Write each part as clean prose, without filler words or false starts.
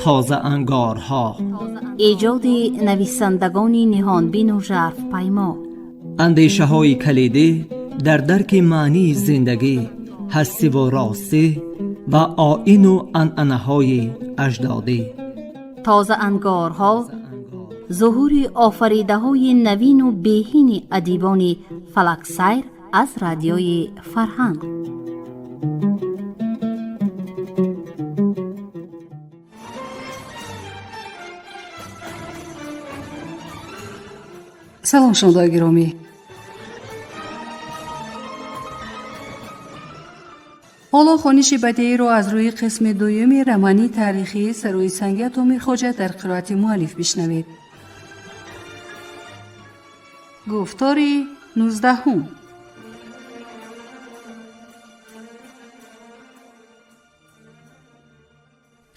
Тозаангорҳо. Эҷоди нависандагони ниҳонбину жарфпаймо. Андешаҳои калидӣ дар дарки маънии зиндагӣ, ҳастиву ростӣ ва оину анъанаҳои аҷдодӣ. Тозаангорҳо, зуҳури офаридаҳои навину беҳини адибони фалаксайр аз Радиои Фарҳанг. Салом, шунавандаои гиромӣ. Ҳоло хониши бадеиро аз рӯи қисми дуюми романи таърихии Сарои санги Атомирхоҷа дар қироати муаллиф бишнавед. Гуфтори 19-ум.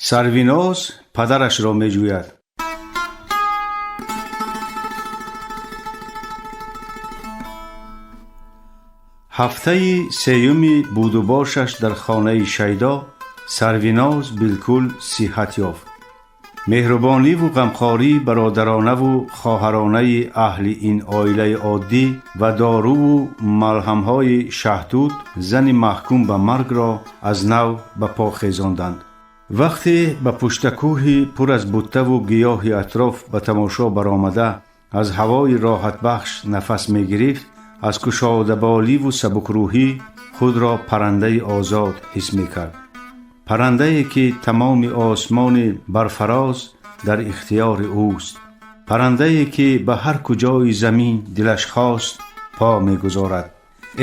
Сарвиноз падарашро меҷӯяд. Ҳафтаи сеюми будубошаш дар хонаи Шайдо Сарвиноз билкул сиҳат ёфт. Меҳрубониву ғамхории бародаронаву хоҳаронаи аҳли ин оилаи оддӣ ва доруву малҳамҳои шаҳтут зани маҳкум ба маргро аз нав ба по хезонданд. Вақте ба пуштакӯҳи пур аз буттаву гиёҳи атроф ба тамошо баромада, аз ҳавои роҳатбахш нафас мегирифт, аз кушодаболиву сабукрӯҳӣ худро паррандаи озод ҳис мекард, паррандае ки тамоми осмони барфароз дар ихтиёри ӯст, паррандае ки ба ҳар куҷои замин дилаш хост по мегузорад.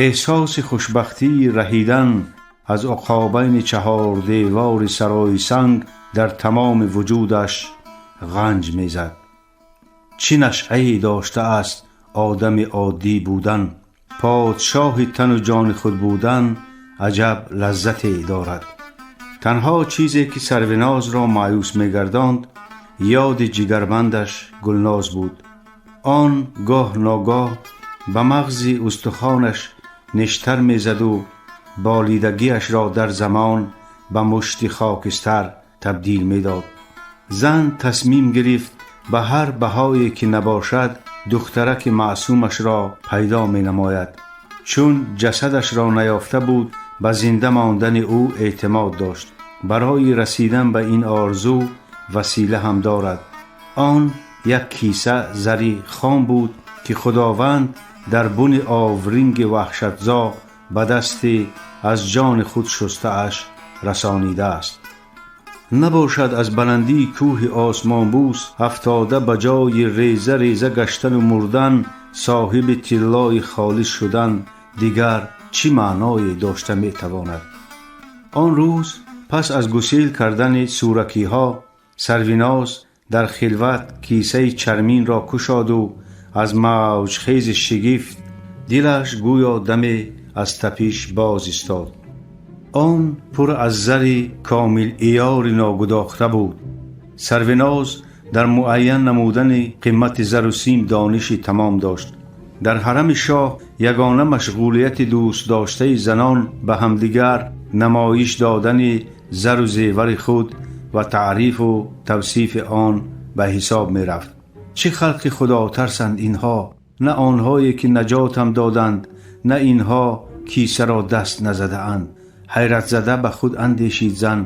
Эҳсоси хушбахтии раҳидан аз уқобайни чаҳордевори сарои санг дар тамоми вуҷудаш ғанҷ мезад. Чӣ нашъае доштааст одами оддӣ будан! Подшоҳи тану ҷони худ будан аҷаб лаззате дорад. Танҳо чизе ки Сарвинозро маъюс мегардонд, ёди ҷигарбандаш Гулноз буд. Он гоҳ ногоҳ ба мағзи устухонаш нештар мезаду болидагиашро дар замон ба мушти хокистар табдил медод. Зан тасмим гирифт, ба ҳар баҳое ки набошад, духтараки маъсумашро пайдо менамояд. Чун ҷасадашро наёфта буд, ба зинда мондани ӯ эътимод дошт. Барои расидан ба ин орзу васила ҳам дорад. Он як киса зари хом буд, ки Худованд дар буни овринги ваҳшатзо ба дасти аз ҷони худ шустааш расонидааст. Набошад, аз баландии кӯҳи осмонбӯс афтода, ба ҷои реза реза гаштану мурдан, соҳиби тиллои холис шудан дигар чӣ маъное дошта метавонад? Он рӯз пас аз гусел кардани суракиҳо Сарвиноз дар хилват кисаи чарминро кушоду аз мавҷхези шигифт дилаш гӯё даме аз тапиш боз истод. Он пур аз зари комилиёри ногудохта буд. Сарвиноз дар муайян намудани қимати зару сим дониши тамом дошт. Дар ҳарами шоҳ ягона машғулияти дӯстдоштаи занон ба ҳамдигар намоиш додани зару зевари худ ва таърифу тавсифи он ба ҳисоб мерафт. Чӣ халқи худотарсанд инҳо! На онҳое ки наҷотам доданд, на инҳо кисаро даст назадаанд, ҳайратзада ба худ андешид зан.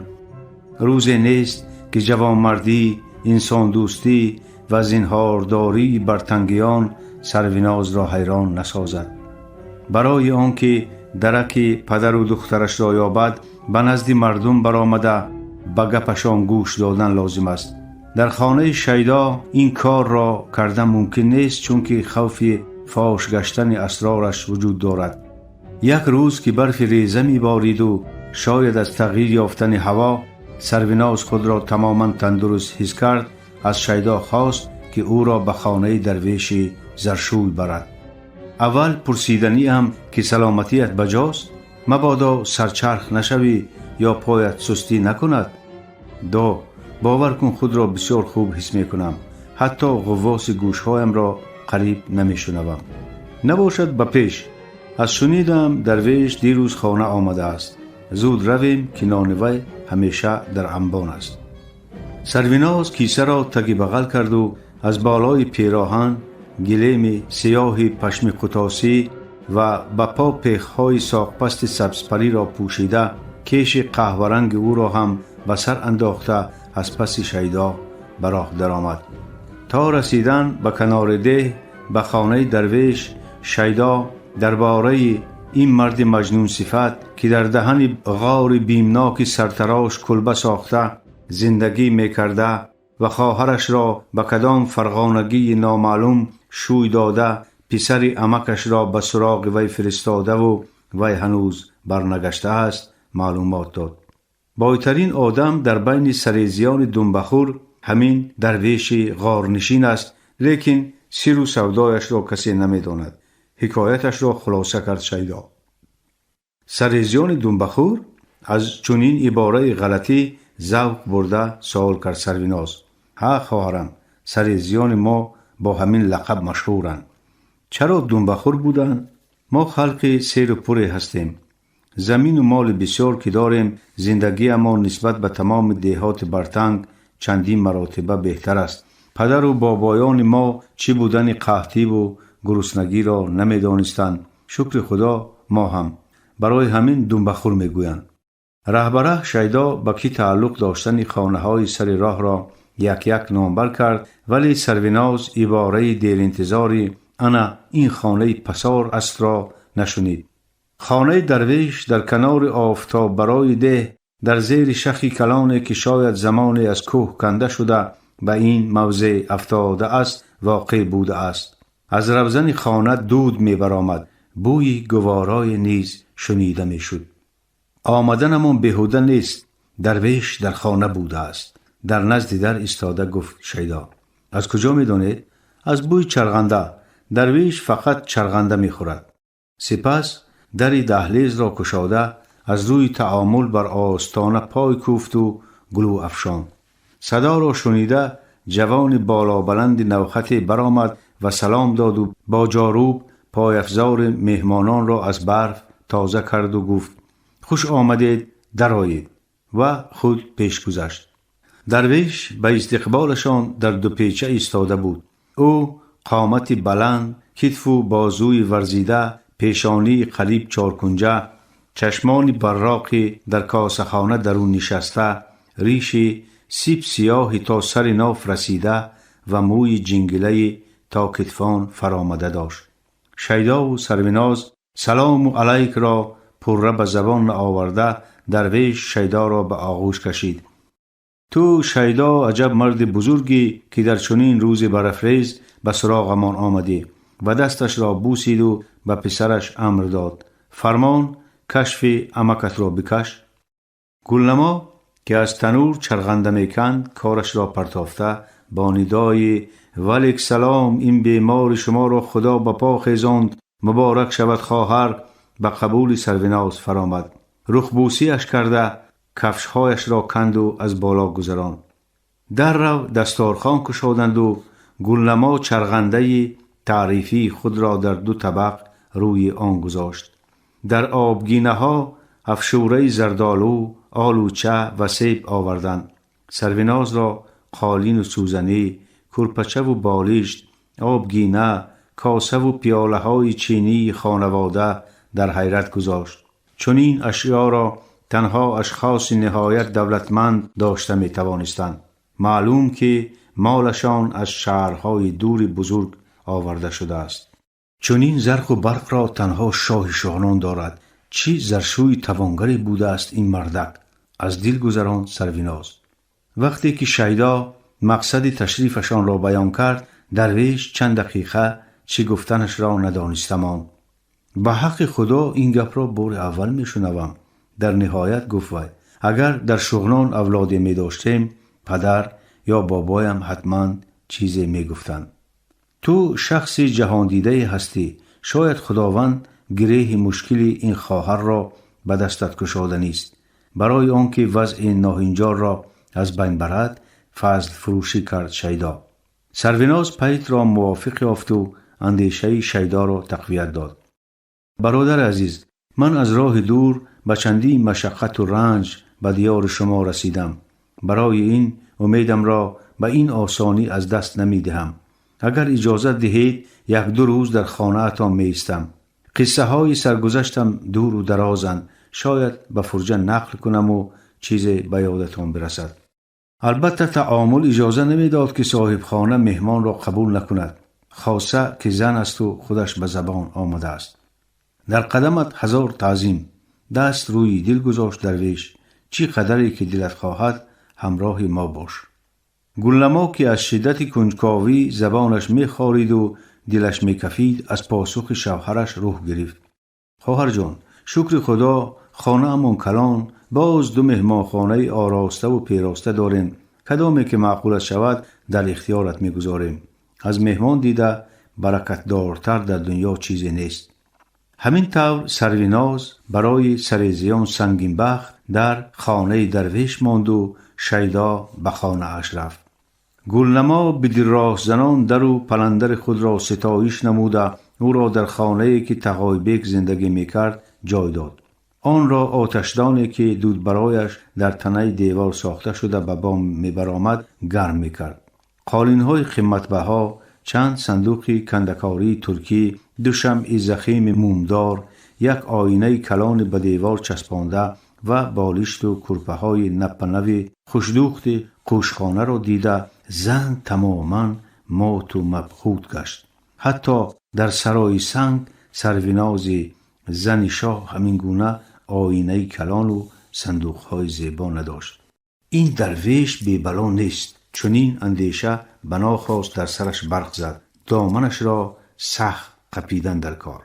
Рӯзе нест, ки ҷавонмардӣ, инсондӯстӣ ва зинҳордории бартангиён Сарвинозро ҳайрон насозад. Барои он ки дараки падару духтарашро ёбад, ба назди мардум баромада, ба гапашон гӯш додан лозим аст. Дар хонаи Шайдо ин корро кардан мумкин нест, чунки хавфи фош гаштани асрораш вуҷуд дорад. Як рӯз ки барфи реза мебориду шояд аз тағйир ёфтани ҳаво Сарвиноз худро тамоман тандуруст ҳис кард, аз Шайдо хост, ки ӯро ба хонаи дарвеши заршӯй барад. Аввал пурсиданиам, ки саломатият баҷост, мабодо сарчарх нашавӣ ё поят сустӣ накунад. До, бовар кун, худро бисёр хуб ҳис мекунам, ҳатто ғуввоси гӯшҳоямро қариб намешунавам. Набошад, ба пеш. Аз шунидам, дарвеш дирӯз хона омадааст. Зуд равем, ки нони вай ҳамеша дар анбон аст. Сарвиноз кисаро таги бағал карду аз болои пироҳан гилеми сиёҳи пашми қутосӣ ва ба по пехҳои соқпасти сабзпариро пӯшида, кеши қаҳваранги ӯро ҳам ба сар андохта, аз паси Шайдо ба роҳ даромад. То расидан ба канори деҳ, ба хонаи дарвеш, Шайдо дар бораи ин марди маҷнунсифат, ки дар даҳани ғори бимноки сартарош кулба сохта зиндагӣ мекарда ва хоҳарашро ба кадом фарғонагии номаълум шӯй дода, писари амакашро ба суроғи вай фиристодаву вай ҳанӯз барнагаштааст, маълумот дод. Бойтарин одам дар байни сарезиёни думбахӯр ҳамин дарвеши ғорнишин аст, лекин сиру савдояшро касе намедонад, ҳикояташро хулоса кард Шайдо. Сарезиёни думбахӯр? Аз чунин ибораи ғалатӣ завқ бурда суол кард Сарвиноз. Ҳа, хоҳарам, сарезиёни мо бо ҳамин лақаб машҳуранд. Чаро думбахӯр буданд? Мо халқи серу пуре ҳастем. Замину моли бисёр ки дорем, зиндагиамон нисбат ба тамоми деҳоти бартанг чандин маротиба беҳтар аст. Падару бобоёни мо чӣ будани қаҳтиву гуруснагиро намедонистанд. Шукри Худо, мо ҳам. Барои ҳамин думбахӯр мегӯянд. Раҳбараҳ Шайдо ба кӣ тааллуқ доштани хонаҳои сари роҳро як-як номбар кард, вале Сарвиноз ибораи деринтизори «ана ин хонаи пасор астро» нашунид. Хонаи дарвеш дар канори офтоббарои деҳ, дар зери шахи калоне, ки шояд замоне аз кӯҳ канда шуда ба ин мавзеъ афтодааст, воқеъ будааст. Аз равзани хона дуд мебаромад, бӯи гуворое низ шунида мешуд. Омаданамон беҳуда нест, дарвеш дар хона будааст, дар назди дар истода гуфт Шайдо. Аз куҷо медонед? Аз бӯи чарғанда. Дарвеш фақат чарғанда мехӯрад. Сипас дари даҳлезро кушода, аз рӯи таомул бар остона пой кӯфту гулӯ афшонд. Садоро шунида, ҷавони болобаланди навхате баромад ва салом доду бо ҷоруб пойафзори меҳмононро аз барф тоза карду гуфт: «Хуш омадед, дароед», ва худ пеш гузашт. Дарвеш ба истиқболашон дар дупеча истода буд. Ӯ қомати баланд, китфу бозуи варзида, пешонии қариб чоркунҷа, чашмони барроқи дар косахона дарун нишаста, риши сип сиёҳи то сари ноф расида ва мӯи ҷингилаи то китфон фаромада дошт. Шайдову Сарвиноз салому алайкро пурра ба забон наоварда, дарвеш Шайдоро ба оғӯш кашид. Ту, Шайдо, аҷаб марди бузургӣ, ки дар чунин рӯзи барафрез ба суроғамон омадӣ, ва дасташро бусиду ба писараш амр дод: «Фармон, кашфи амакатро бикаш». Гулнамо, ки аз танӯр чарғанда меканд, корашро партофта, бо нидои «Валик салом, ин бемори шуморо Худо ба по хезонд, муборак шавад, хоҳар», ба қабули Сарвиноз фаромад, рухбусиаш карда, кафшҳояшро канду аз боло гузаронд. Даррав дасторхон кушоданду Гулнамо чарғандаи таърифии худро дар ду табақ рӯи он гузошт. Дар обгинаҳо афшураи зардолу, олуча ва себ оварданд. Сарвинозро қолину сӯзанӣ, кӯрпачаву болишт, обгина, косаву пиёлаҳои чинии хонавода дар ҳайрат гузошт. Чунин ашёро танҳо ашхоси ниҳоят давлатманд дошта метавонистанд. Маълум, ки молашон аз шаҳрҳои дури бузург оварда шудааст. Чунин зарқу барқро танҳо шоҳи шоҳнон дорад. Чӣ заршӯи тавонгаре будааст ин мардак, аз дил гузаронд Сарвиноз. Вақте ки Шайдо мақсади ташрифашонро баён кард, дарвеш чанд дақиқа чӣ гуфтанашро надониста монд. Ба ҳаққи Худо, ин гапро бори аввал мешунавам, дар ниҳоят гуфт вай. Агар дар Шуғнон авлоде медоштем, падар ё бобоям ҳатман чизе мегуфтанд. Ту шахси ҷаҳондидае ҳастӣ. Шояд Худованд гиреҳи мушкили ин хоҳарро ба дастат кушоданист, барои он ки вазъи ноҳинҷорро аз байн барад, фазлфурӯшӣ кард Шайдо. Сарвиноз пайтро мувофиқ ёфту андешаи Шайдоро тақвият дод. Бародари азиз, ман аз роҳи дур ба чандин машаққату ранҷ ба диёри шумо расидам. Барои ин умедамро ба ин осонӣ аз даст намедиҳам. Агар иҷозат диҳед, як-ду рӯз дар хонаатон меистам. Қиссаҳои саргузаштам дуру дарозанд, шояд ба фурҷа нақл кунаму чизе ба ёдатон бирасад. Албатта, таомул иҷоза намедод, ки соҳибхона меҳмонро қабул накунад, хоса ки зан асту худаш ба забон омадааст. Дар қадамат ҳазор таъзим, даст рӯи дил гузошт дарвеш, чӣ қадаре ки дилат хоҳад, ҳамроҳи мо бош. Гулнамо, ки аз шиддати кунҷковӣ забонаш мехориду дилаш мекафид, аз посухи шавҳараш рӯҳ гирифт. Хоҳарҷон, шукри Худо, хонаамон калон, боз ду меҳмонхонаи ороставу пероста дорем. Кадоме ки маъқулат шавад, дар ихтиёрат мегузорем. Аз меҳмон дида баракатдортар дар дунё чизе нест. Ҳамин тавр Сарвиноз барои сарезиён сангинбахт дар хонаи дарвеш монду Шайдо ба хонааш рафт. Гулнамо бидилростзанон дару паландари худро ситоиш намуда, ӯро дар хонае, ки Тағойбек зиндагӣ мекард, ҷой дод. Онро оташдоне, ки дудбарояш дар танаи девор сохта шуда ба бом мебаромад, гарм мекард. Қолинҳои қиматбаҳо, чанд сандуқи кандакории туркӣ, ду шамъи захими мумдор, як оинаи калони ба девор часпонда ва болишту курпаҳои наппанави хушдӯхти қӯшхонаро дида, зан тамоман моту мабҳут гашт. Ҳатто дар сарои санг Сарвинози зани шоҳ ҳамин гуна оинаи калону сандуқҳои зебо надошт. Ин дарвеш бебало нест. Чунин андеша ба нохост дар сараш барқ зад. Доманашро сахт қапидан дар кор.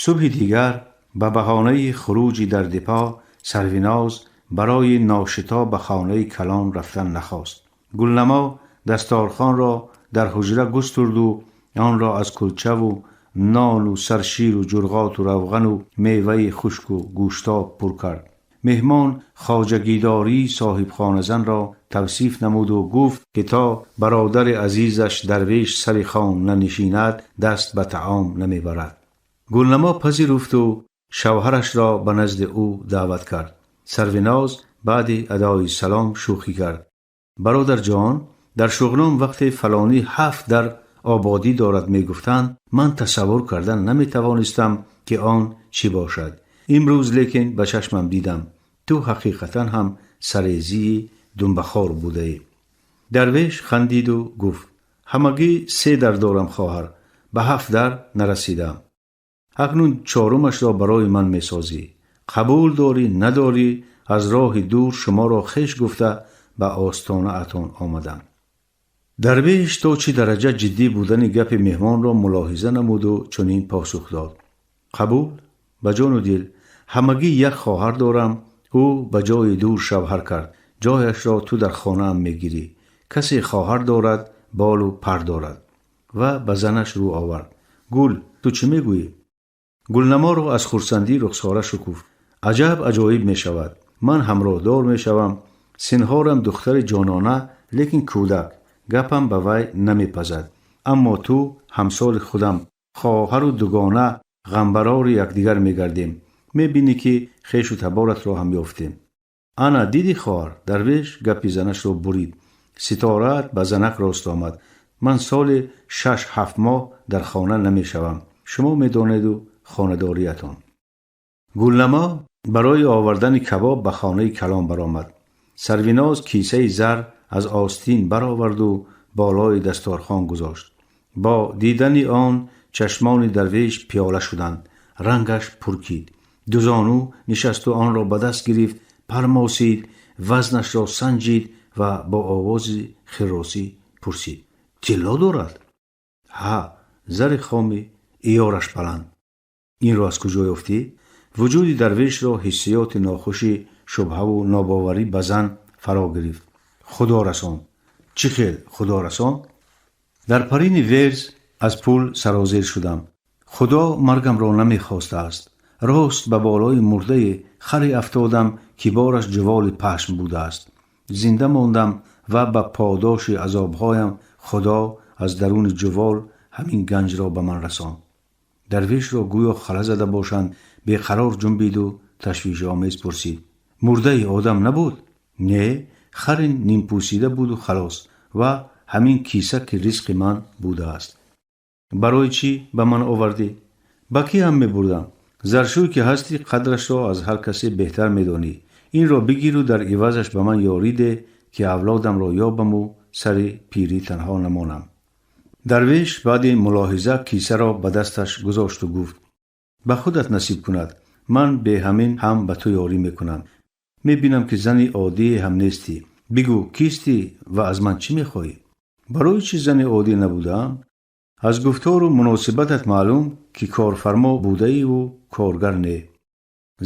Субҳи дигар ба баҳонаи хуруҷи дар дипо Сарвиноз барои ношито ба хонаи калон рафтан нахост. Гулнамо дасторхонро дар ҳуҷра густурду онро аз кулчаву нону сарширу ҷурғоту равғану меваи хушку гӯштоб пур кард. Меҳмон хоҷагидории соҳибхоназанро тавсиф намуду гуфт, ки то бародари азизаш дарвеш сари хон нанишинад, даст ба таом намебарад. Гулнамо пазируфту шавҳарашро ба назди ӯ даъват кард. Сарвиноз баъди адои салом шӯхӣ кард: Бародарҷон, дар Шуғнон вақте фалонӣ ҳафт дар ободӣ дорад мегуфтанд, ман тасаввур кардан наметавонистам, ки он чӣ бошад. Имрӯз лекин ба чашмам дидам, ту ҳақиқатан ҳам сарезии думбахор будаӣ. Дарвеш хандиду гуфт: Ҳамагӣ се дар дорам, хоҳар, ба ҳафт дар нарасидам. Акнун чорумашро барои ман месозӣ. Қабул дорӣ, надорӣ, аз роҳи дур шуморо хеш гуфта ба остонаатон омадам. Дарвеш то чӣ дараҷа ҷиддӣ будани гапи меҳмонро мулоҳиза намуду чунин посух дод: Қабул, ба ҷону дил. Ҳамагӣ як хоҳар дорам, ӯ ба ҷои дур шавҳар кард. Ҷояшро ту дар хонаам мегирӣ. Касе хоҳар дорад, болу пар дорад. Ва ба занаш рӯ овард: Гул, ту чӣ мегӯӣ? Гулнаморо аз хурсандӣ рухсора шукуфт. Аҷаб аҷоиб мешавад, ман ҳамроҳдор мешавам. Синҳорам духтари ҷонона, лекин кӯдак, гапам ба вай намепазад. Аммо ту ҳамсоли худам, хоҳару дугона ғамбарори якдигар мегардем. Мебинӣ, ки хешу таборатро ҳам ёфтем. Ана дидӣ, хоҳар, дарвеш гапи занашро бурид, ситораат ба занак рост омад. Ман соли 6-7 моҳ дар хона намешавам. Шумо медонеду хонадориятон. Гулнамо барои овардани кабоб ба хонаи калон баромад. Сарвиноз кисаи зар аз остин бароварду болои дасторхон гузошт. Бо дидани он чашмони дарвеш пиёла шуданд, рангаш пуркид. Дузону нишасту онро ба даст гирифт, пармосид, вазнашро санҷид ва бо овози хирросӣ пурсид: Тилло дорад? Ҳа, зари хоми иёраш баланд. Инро аз куҷо ёфтӣ? Вуҷуди дарвешро ҳиссиёти нохуши шубҳаву нобоварӣ ба зан фаро гирифт. Худо расонд. Чӣ хел Худо расонд? Дар парини верз аз пул сарозер шудам. Худо маргамро намехостааст. Рост ба болои мурдаи харе афтодам, ки бораш ҷуволи пашм будааст. Зинда мондам ва ба подоши азобҳоям Худо аз даруни ҷувол ҳамин ганҷро ба ман расонд. Дарвешро гӯё хала зада бошанд, беқарор ҷунбиду Ташвишомез пурсид: «Мурдаи одам набуд?» «Не, хари нимпӯсида буду халос, ва ҳамин киса, ки ризқи ман будааст». «Барои чӣ ба ман овардӣ? Ба кӣ ҳам мебурдам? Заршӯй ки ҳастӣ, қадрашро аз ҳар касе беҳтар медонӣ. Инро бигиру дар ивазаш ба ман ёрӣ деҳ, ки авлодамро ёбаму сари пирӣ танҳо намонам». Дарвеш баъди мулоҳиза кисаро ба дасташ гузошту гуфт: «Ба худат насиб кунад. Ман бе ҳамин ҳам ба ту ёрӣ мекунам. Мебинам, ки зани оддие ҳам нестӣ. Бигӯ, кистӣ ва аз ман чӣ мехоҳӣ?» «Барои чӣ зани оддӣ набудаам? Аз гуфтору муносибатат маълум, ки корфармо будаиву коргар не».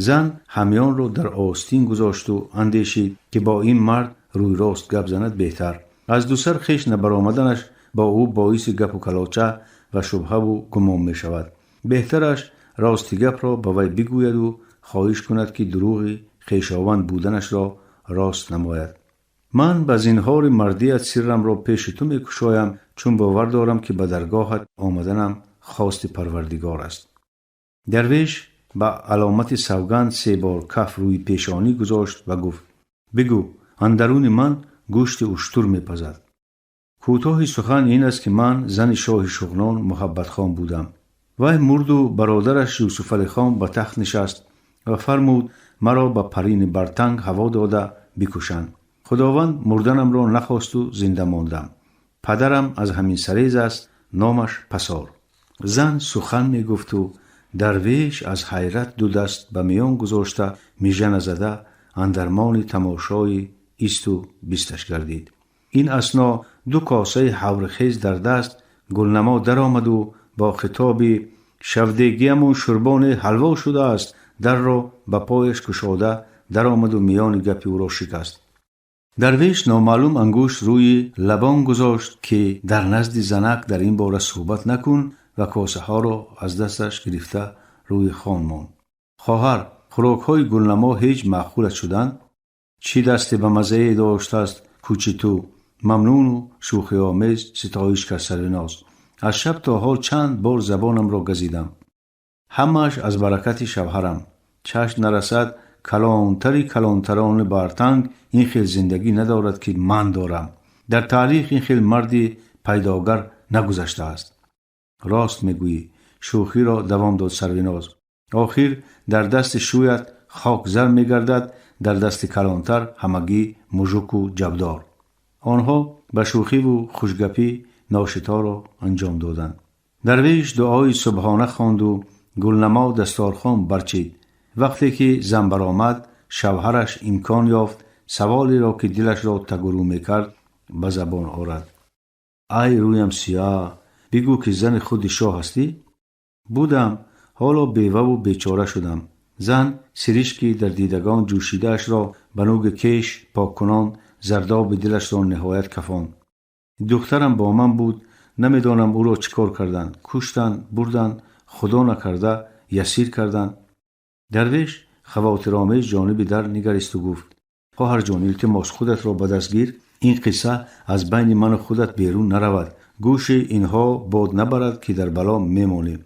Зан ҳамёнро дар остин гузошту андешид, ки бо ин мард рӯйрост гап занад беҳтар. Аз дусар хеш набаромаданаш бо ӯ боиси гапу калоча ва шубҳаву гумон мешавад. Беҳтараш рости гапро ба вай бигӯяду хоҳиш кунад, ки дурӯғи хешованд буданашро рост намояд. «Ман ба зинҳори мардият сиррамро пеши ту мекушоям, чун бовар дорам, ки ба даргоҳат омаданам хости Парвардигор аст». Дарвеш ба аломати савганд се бор каф рӯи пешонӣ гузошт ва гуфт: «Бигӯ, андаруни ман гӯшти уштур мепазад. Кӯтоҳи сухан ин аст, ки ман зани шоҳи Шуғнон Муҳаббатхон будам. Вай мурду бародараш Юсуфалихон ба тахт нишаст ва фармуд маро ба парини Бартанг ҳаво дода бикушанд. Худованд мурданамро нахосту зинда мондам. Падарам аз ҳамин сарез аст, номаш Пасор». Зан сухан мегуфту дарвеш аз ҳайрат ду даст ба миён гузошта, мижа назада, андармони тамошои исту бисташ гардид. Ин асно ду косаи ҳаврихез дар даст Гулнамо даромаду бо хитоби «Шавдегиямон шурбони ҳалво шудааст» дарро ба пояш кушода даромаду миёни гапи ӯро шикаст. Дарвеш номаълум ангушт рӯи лабон гузошт, ки дар назди занак дар ин бора суҳбат накун, ва косаҳоро аз дасташ гирифта рӯи хон монд. «Хоҳар, хӯрокҳои Гулнамо ҳеҷ маъқулат шуданд?» «Чӣ дасте ба маззае доштааст кӯчи ту!» Мамнуну шӯхиомез ситоиш кард Сарвиноз. «Аз шаб то ҳол чанд бор забонамро газидам. Ҳамааш аз баракати шавҳарам. Чашм нарасад, калонтари калонтарони Бартанг ин хел зиндагӣ надорад, ки ман дорам. Дар таърих ин хел марди пайдогар нагузаштааст». «Рост мегӯӣ», шӯхиро давом дод Сарвиноз. «Охир дар дасти шӯят хок зар мегардад, дар дасти калонтар ҳамагӣ мужуку ҷабдор». Онҳо ба шӯхиву хушгапӣ ношиторо анҷом доданд. Дарвеш дуои субҳона хонду Гулнамо дасторхон барчид. Вақте ки зан баромад, шавҳараш имкон ёфт саволеро, ки дилашро тагурӯ мекард, ба забон орад: «Ай рӯям сиёҳ, бигӯ, ки зани худи шоҳ ҳастӣ?» «Будам, ҳоло беваву бечора шудам». Зан сиришки дар дидагон ҷӯшидаашро ба нӯги кеш поккунон зардоби дилашро ниҳоят кафонд. «Духтарам бо ман буд. Намедонам, ӯро чӣ кор карданд: куштанд, бурданд, худо накарда, ясир карданд». Дарвеш хавотиромез ҷониби дар нигаристу гуфт: «Хоҳарҷон, илтимос, худатро ба даст гир. Ин қисса аз байни ману худат берун наравад. Гӯши инҳо бод набарад, ки дар бало мемонем».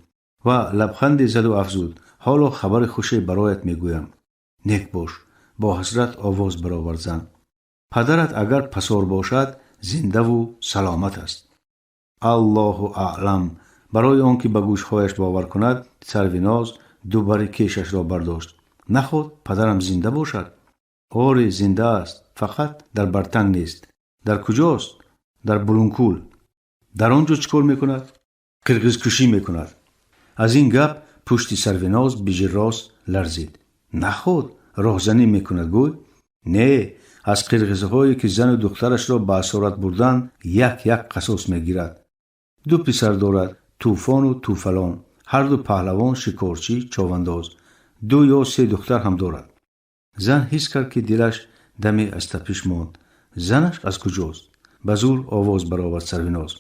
Ва лабханде заду афзуд: «Ҳоло хабари хуше бароят мегӯям». «Нек бош», бо ҳасрат овоз баровард зан. «Падарат агар Пасор бошад, зиндаву саломат аст». «Аллоҳу аълам». Барои он ки ба гӯшҳояш бовар кунад, Сарвиноз ду бари кешашро бардошт. «Наход падарам зинда бошад?» «Оре, зинда аст, фақат дар Бартанг нест». «Дар куҷост?» «Дар Булункул». «Дар он ҷо чӣ кор мекунад?» «Қирғизкушӣ мекунад». Аз ин гап пушти Сарвиноз бижиррост ларзид. «Наход роҳзанӣ мекунад, гӯй?» «Не, аз қирғизҳое, ки зану духтарашро ба асорат бурданд, як як қасос мегирад. Ду писар дорад, Тӯфону Тӯфалон, ҳарду паҳлавон, шикорчӣ, човандоз. Ду ё се духтар ҳам дорад». Зан ҳис кард, ки дилаш даме аз тапиш монд. «Занаш аз куҷост?» Ба зур овоз баровард Сарвиноз.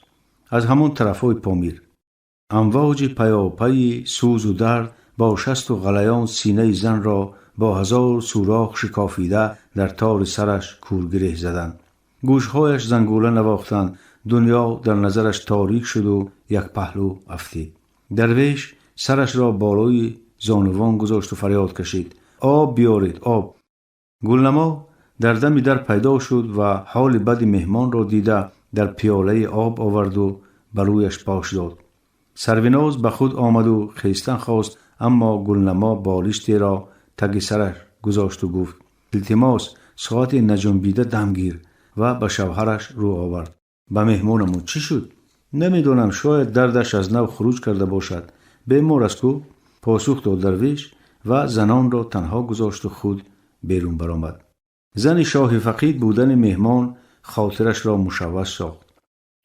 «Аз ҳамон тарафҳои Помир». Амвоҷи паёпайи сӯзу дард бо шасту ғалаён синаи занро бо ҳазор сӯрох шикофида дар тори сараш кӯргиреҳ заданд. Гӯшҳояш зангула навохтанд. Дунё дар назараш торик шуду як паҳлӯ афтид. Дарвеш сарашро болои зонувон гузошту фарёд кашид. Об биёред, об. Гулнамо дар дами дар пайдо шуд ва ҳоли бади меҳмонро дида дар пиёлаи об оварду ба рӯяш пош дод. Сарвиноз ба худ омаду хестан хост, аммо Гулнамо болиштеро таги сараш гузошту гуфт: «Илтимос, соати наҷунбида дам гир», ва ба шавҳараш рӯ овард. «Ба меҳмонамон чӣ шуд?» «Намедонам, шояд дардаш аз нав хуруҷ карда бошад. Бемор аст кӯ», посух дод Дарвеш ва занонро танҳо гузошту худ берун баромад. Зани шоҳи фақид будани меҳмон хотирашро мушавваш сохт.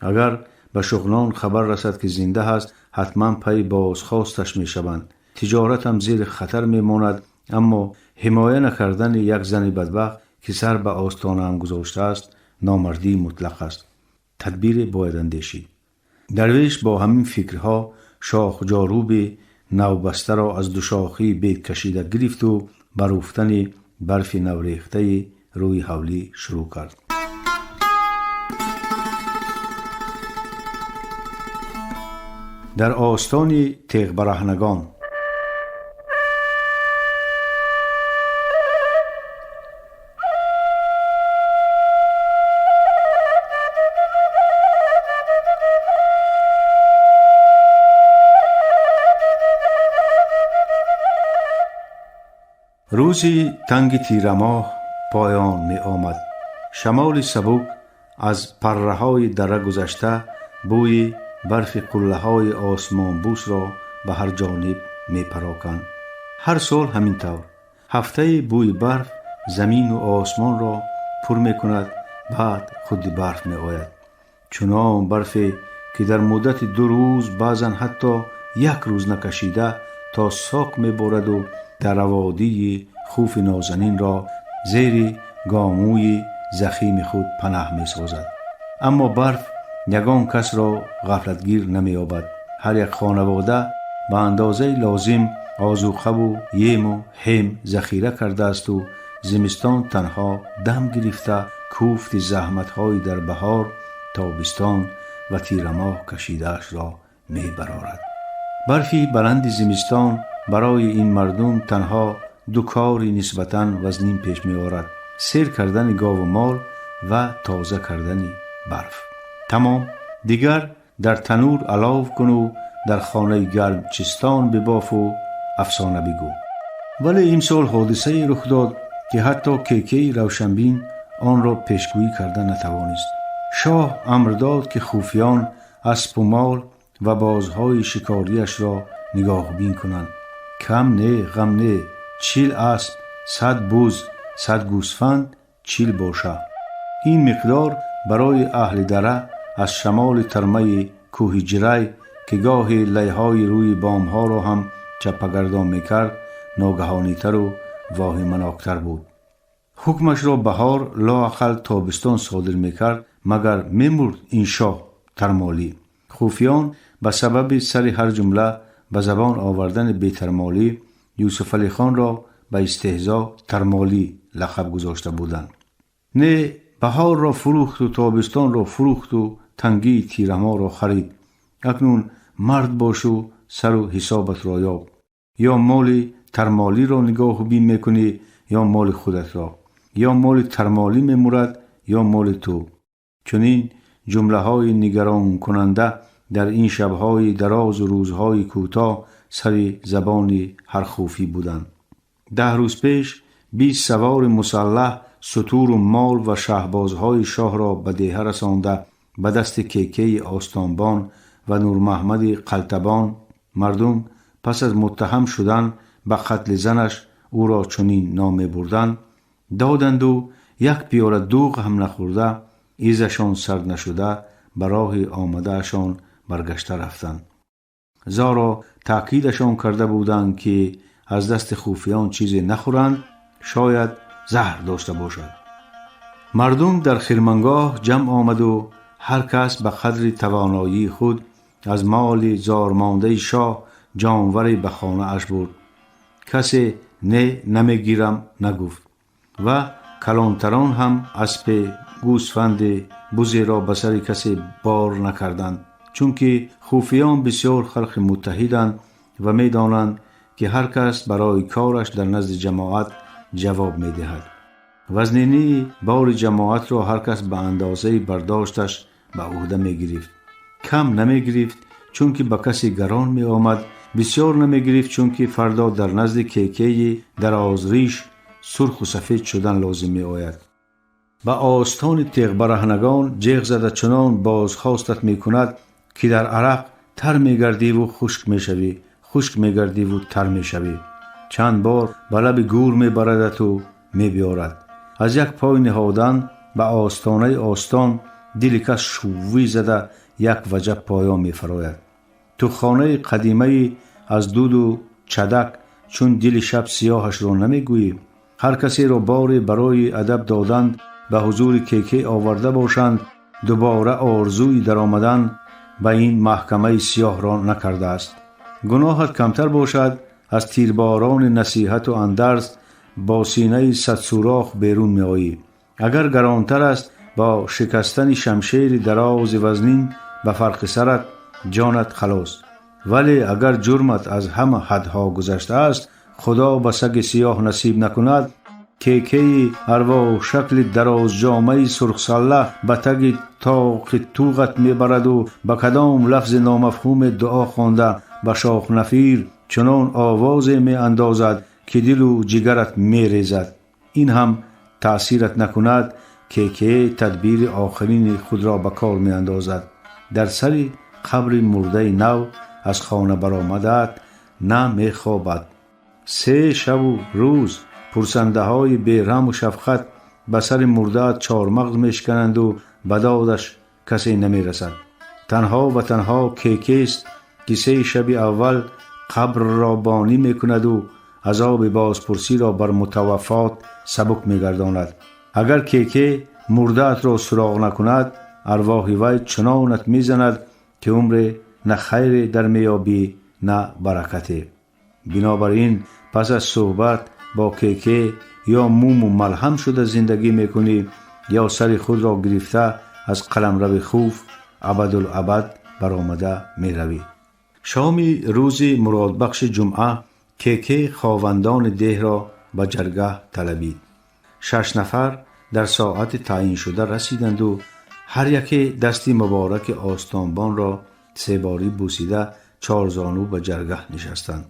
Агар ба Шуғнон хабар расад, ки зинда ҳаст, ҳатман пайи бозхосташ мешаванд. Тиҷоратам зери хатар мемонад, аммо ҳимоя накардани як зани бадбахт, ки сар ба остонаам гузоштааст, номардии мутлақ аст. Тадбире бояд андешид. Дарвеш бо ҳамин фикрҳо шохҷоруби навбастаро аз душохии бед кашида гирифту ба руфтани барфи наврехтаи рӯи ҳавлӣ шурӯъ кард. Дар остони теғбараҳнагон. Рӯзи танги тирамоҳ поён меомад. Шамоли сабук аз парраҳои дара гузашта бӯи барфи қуллаҳои осмонбӯсро ба ҳар ҷониб мепароканд. Ҳар сол ҳамин тавр ҳафтаи бӯи барф замину осмонро пур мекунад, баъд худи барф меояд. Чунон барфе, ки дар муддати 2 рӯз, баъзан ҳатто як рӯз накашида, то соқ мебораду дар раводии хуфи нозанинро зери гомӯи захими худ панаҳ месозад. Аммо барф ягон касро ғафлатгир намеёбад. Ҳар як хонавода ба андозаи лозим озуқаву ему ҳем захира кардаасту зимистон танҳо дам гирифта кӯфти заҳматҳои дар баҳор, тобистон ва тирамоҳ кашидаашро мебарорад. Барфи баланди зимистон барои ин мардум танҳо ду кори нисбатан вазнин пеш меорад: сер кардани гову мол ва тоза кардани барф. Тамом, дигар дар танур алов куну дар хонаи гарм чистон бибофу афсона бигӯ. Вале имсол ҳодисае рух дод, ки ҳатто кекеи равшанбин онро пешгӯӣ карда натавонист. Шоҳ амр дод, ки хуфиён аспу мол ва бозҳои шикориашро нигоҳбин кунанд. Кам не, ғам не, 40 асп, 100 буз, 100 гӯсфанд, 40 боша. Ин миқдор барои аҳли дара аз шамоли тармаи кӯҳи Ҷирай, ки гоҳе лайҳои рӯи бомҳоро ҳам чаппагардон мекард, ногаҳонитару воҳиманоктар буд. Ҳукмашро баҳор, лоақал тобистон содир мекард, магар мемурд ин шоҳ тармолӣ. Хуфиён ба сабаби сари ҳар ҷумла ба забон овардани бетармолӣ Юсуфалихонро ба истеҳзо тармолӣ лақаб гузошта буданд. Не, баҳорро фурӯхту тобистонро фурӯхту тангии тирамоҳро харид. Акнун мард бошу сару ҳисобатро ёб. Ё моли тармолиро нигоҳубин мекунӣ, ё моли худатро. Ё моли тармолӣ мемурад, ё моли ту. Чунин ҷумлаҳои нигаронкунанда дар ин шабҳои дарозу рӯзҳои кӯтоҳ сари забони ҳар хуфӣ буданд. 10 рӯз пеш 20 савори мусаллаҳ сутуру мол ва шаҳбозҳои шоҳро ба деҳа расонда ба дасти кекеи остонбон ва Нурмаҳмади Қалтабон мардум пас аз муттаҳам шудан ба қатли занаш ӯро чунин ном мебурданд, доданду як пиёла дӯғ ҳам нахӯрда, изашон сард нашуда ба роҳи омадаашон баргашта рафтанд. Зоро таъкидашон карда буданд, ки аз дасти хуфиён чизе нахӯранд, шояд заҳр дошта бошад. Мардум дар хирмангоҳ ҷамъ омаду ҳар кас ба қадри тавоноии худ аз моли зормондаи шоҳ ҷонваре ба хонааш бурд. Касе не намегирам нагуфт ва калонтарон ҳам аспе, гӯсфанде, бузеро ба сари касе бор накарданд, чунки хуфиён бисёр халқи муттаҳиданд ва медонанд, ки ҳар кас барои кораш дар назди ҷамоат ҷавоб медиҳад. Вазнинии бори ҷамоатро ҳар кас ба андозаи бардошташ ба ӯҳда мегирифт. Кам намегирифт, чунки ба касе гарон меомад, бисёр намегирифт, чунки фардо дар назди кекеи дарозриш сурху сафед шудан лозим меояд. Ба остони теғбараҳнагон ҷеғ зада чунон бозхостат мекунад, ки дар арақ тар мегардиву хушк мешавӣ, хушк мегардиву тар мешавӣ. Чанд бор ба лаби гӯр мебарадату мебиёрад. Аз як пой ниҳодан ба остонаи остон дили кас шуввӣ зада як ваҷаб поён мефарояд. Туххонаи қадимаи аз дуду чадак чун дили шаб сиёҳашро намегӯӣ. Ҳар касеро боре барои адаб додан ба ҳузури кеке оварда бошанд, дубора орзуи даромадан ба ин маҳкамаи сиёҳро накардааст. Гуноҳат камтар бошад, аз тирборони насиҳату андарз бо синаи садсӯрох берун меоӣ. Агар гаронтар аст, бо шикастани шамшери дарози вазнин ба фарқи сарат ҷонат халос. Вале агар ҷурмат аз ҳама ҳадҳо гузаштааст, худо ба саги сиёҳ насиб накунад, кекеи арвоҳшакли дарозҷомаи сурхсалла ба таги тоқи туғат мебараду ба кадом лафзи номафҳуме дуо хонда ба шохнафир чунон овозе меандозад, ки дилу ҷигарат мерезад. Ин ҳам таъсират накунад, кеке тадбири охирини худро ба кор меандозад. Дар сари қабри мурдаи нав аз хона баромадаат на мехобад. Се шаву рӯз пурсандаҳои бераҳму шафқат ба сари мурдаат чормағз мешикананду ба додаш касе намерасад. Танҳо ва танҳо кекест, ки се шаби аввал қабрро бонӣ мекунаду азоби бозпурсиро бар мутаваффот сабук мегардонад. Агар кеке мурдаатро суроғ накунад, арвоҳи вай чунонат мезанад, ки умре на хайре дар меёбӣ, на баракате. Бинобар ин пас аз суҳбат бо кеке ё муму малҳам шуда зиндагӣ мекунӣ, ё сари худро гирифта аз қаламрави хуф абадулабад баромада меравӣ. Шоми рӯзи муродбахши ҷумъа кеке ховандони деҳро ба ҷаргаҳ талабид. Шаш нафар дар соати таъйиншуда расиданду ҳар яке дасти мубораки остонбонро себорӣ бӯсида чорзону ба ҷаргаҳ нишастанд.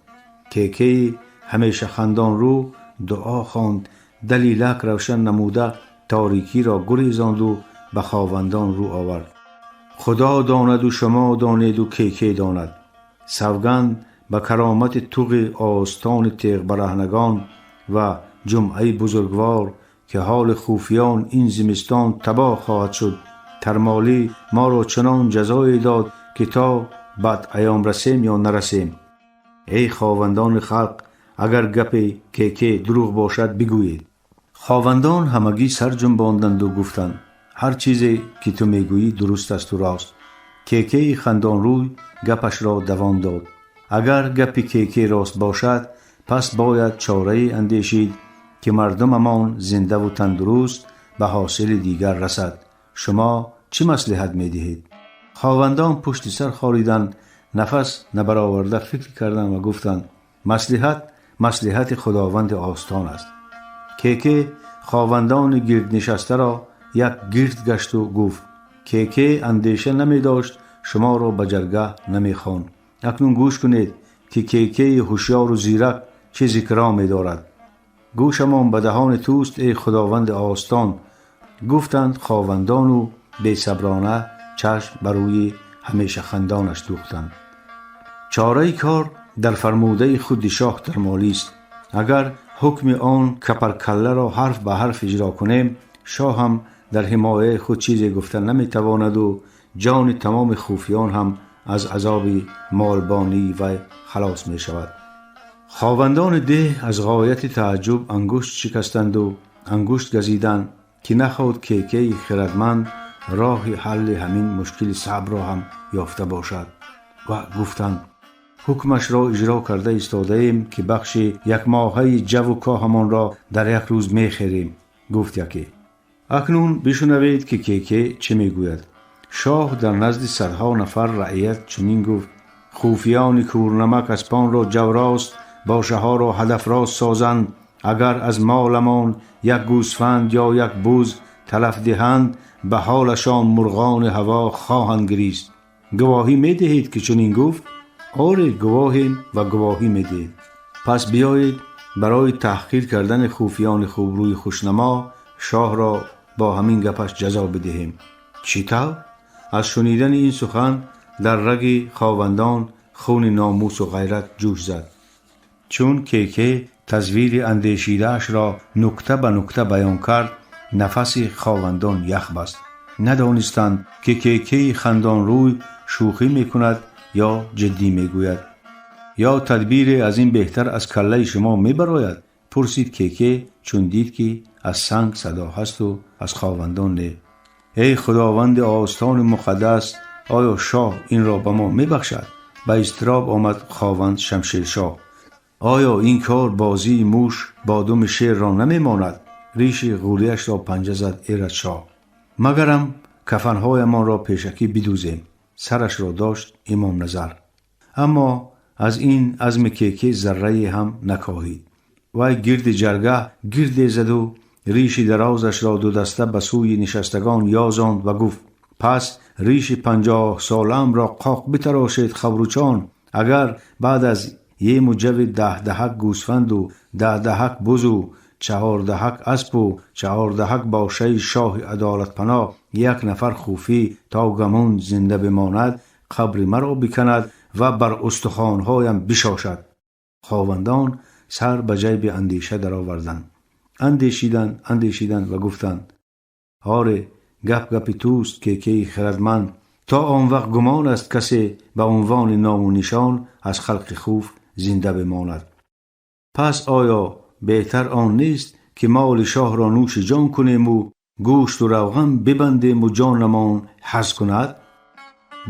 Кекеи ҳамешахандонрӯ дуо хонд, далилак равшан намуда торикиро гурезонду ба ховандон рӯ овард. Худо донаду шумо донеду кеке донад. Савганд ба каромати туғи остони теғбараҳнагон ва ҷумъаи бузургвор, ки ҳоли хуфиён ин зимистон табоҳ хоҳад шуд. Тармолӣ моро чунон ҷазое дод, ки то бад аём расем ё нарасем. Эй ховандони халқ, агар гапи кеке дурӯғ бошад, бигӯед. Ховандон ҳамагӣ сар ҷунбонданду гуфтанд: ҳар чизе ки ту мегӯӣ дуруст асту рост. Кекеи хандонрӯй гапашро давом дод. Агар гапи кеке рост бошад, пас бояд чорае андешид, ки мардумамон зиндаву тандуруст ба ҳосили дигар расад. Шумо чӣ маслиҳат медиҳед? Ховандон пушти сар хориданд, нафас набароварда фикр карданд ва гуфтанд: маслиҳат маслиҳати худованди остон аст. Кеке ховандони гирднишастаро як гирд гашту гуфт: кеке андеша намедошт, шуморо ба ҷаргаҳ намехонд. Акнун гӯш кунед, ки кекеи ҳушёру зирак чӣ зикро медорад. Гӯшамон ба даҳони туст, эй худованди остон, гуфтанд ховандону бесаброна чашм ба рӯи ҳамешахандонаш дӯхтанд. Чораи кор дар фармудаи худи шоҳ Тармолист. Агар ҳукми он капаркалларо ҳарф ба ҳарф иҷро кунем, шоҳ ҳам дар ҳимояи худ чизе гуфта наметавонаду ҷони тамоми хуфиён ҳам аз азоби молбонии вай халос мешавад. Ховандони деҳ аз ғояти тааҷҷуб ангушт шикастанду ангушт газиданд, ки нахоҳад кекеи хирадманд роҳи ҳалли ҳамин мушкили саъбро ҳам ёфта бошад ва гуфтанд: ҳукмашро иҷро карда истодаем, ки бахши якмоҳаи ҷаву коҳамонро дар як рӯз мехерем. Гуфт яке: акнун бишунавед, ки кеке чӣ мегӯяд. Шоҳ дар назди садҳо нафар раият чунин гуфт: хуфиёни кӯрнамак аспонро ҷаврост Бошаҳоро ҳадафрост созанд. Агар аз моламон як гӯсфанд ё як буз талаф диҳанд, ба ҳолашон мурғони ҳаво хоҳанд гирист. Гувоҳӣ медиҳед, ки чунин гуфт? Оре, гувоҳем ва гувоҳӣ медиҳем. Пас биёед барои таҳқир кардани хуфиёни хубрӯи хушнамо шоҳро бо ҳамин гапаш ҷазо бидиҳем. Чӣ тавр? Аз шунидани ин сухан дар раги ховандон хуни номусу ғайрат ҷӯш зад. Чун Кеке тазвири андешидаашро нукта ба нукта баён кард, нафаси ховандон ях баст. Надонистанд, ки Кекеи хандонрӯй шӯхӣ мекунад ё ҷиддӣ мегӯяд. Ё тадбире аз ин беҳтар аз каллаи шумо мебарояд? Пурсид Кеке, чун дид, ки аз санг садо ҳасту аз ховандон не. Эй худованди остони муқаддас, оё шоҳ инро ба мо мебахшад? Ба изтироб омад хованд Шамшершоҳ. Оё ин кор бозии муш бо думи шерро намемонад? Риши ғӯлиашро панҷа зад Эраҷшоҳ. Магарам кафанҳоямонро пешакӣ бидӯзем? Сарашро дошт Имомназар. Аммо аз ин азми Кеке заррае ҳам накоҳид. Вай гирди ҷаргаҳ гирде заду риши дарозашро дудаста ба сӯи нишастагон ёзонд ва гуфт: пас риши 50-солаамро қоқ битарошед, хабручон. Агар баъд аз ему ҷави 10 даҳак гӯсфанду 10 даҳак бузу 14 даҳак аспу 14 даҳак бошаи шоҳи адолатпаноҳ як нафар хуфӣ то гамун зинда бимонад, қабри маро биканад ва бар устухонҳоям бишошад. Ховандон сар ба ҷайби андеша дароварданд. Андешиданд, андешиданд ва гуфтанд: оре, гап гапи туст, Кекеи хирадманд. То он вақт гумон аст, касе ба унвони ному нишон аз халқи хуф зинда бимонад. Пас оё беҳтар он нест, ки моли шоҳро нӯши ҷон кунему гӯшту равған бибандему ҷонамон ҳаз кунад?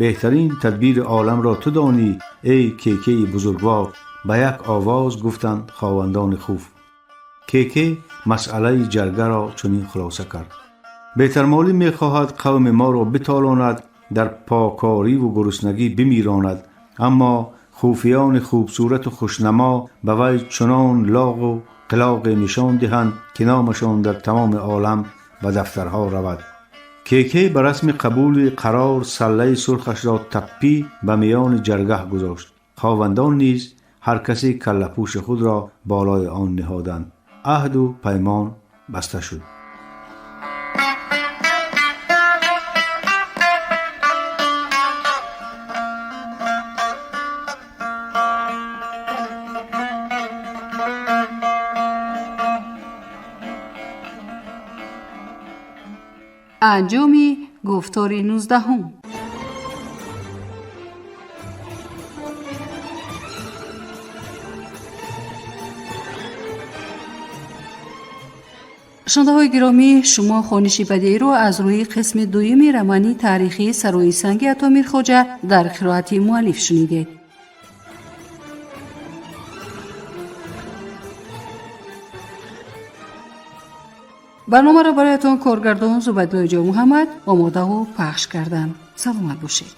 Беҳтарин тадбири оламро ту донӣ, эй Кекеи бузургвор, ба як овоз гуфтанд ховандони хуф. Кеке масъалаи ҷаргаро чунин хулоса кард: беҳтармолӣ мехоҳад қавми моро битолонад, дар покориву гуруснагӣ бимиронад, аммо хуфиёни хубсурату хушнамо ба вай чунон лоғу қилоғе нишон диҳанд, ки номашон дар тамоми олам ба дафтарҳо равад. Кеке ба расми қабули қарор саллаи сурхашро таппӣ ба миёни ҷаргаҳ гузошт. Ховандон низ ҳар касе каллапӯши худро болои он ниҳоданд. Аҳду паймон баста шуд. Анҷоми гуфтори 19-ум. Шунавандаҳои гиромӣ, шумо хониши бадеиро аз рӯи қисми дуюми романи таърихии Сарои санги Ато Мирхоҷа дар қироати муаллиф шунидед. Барномаро бароятон коргардон Зубайдуллои Ҷонмуҳаммад омодаву пахш карданд. Саломат бошед.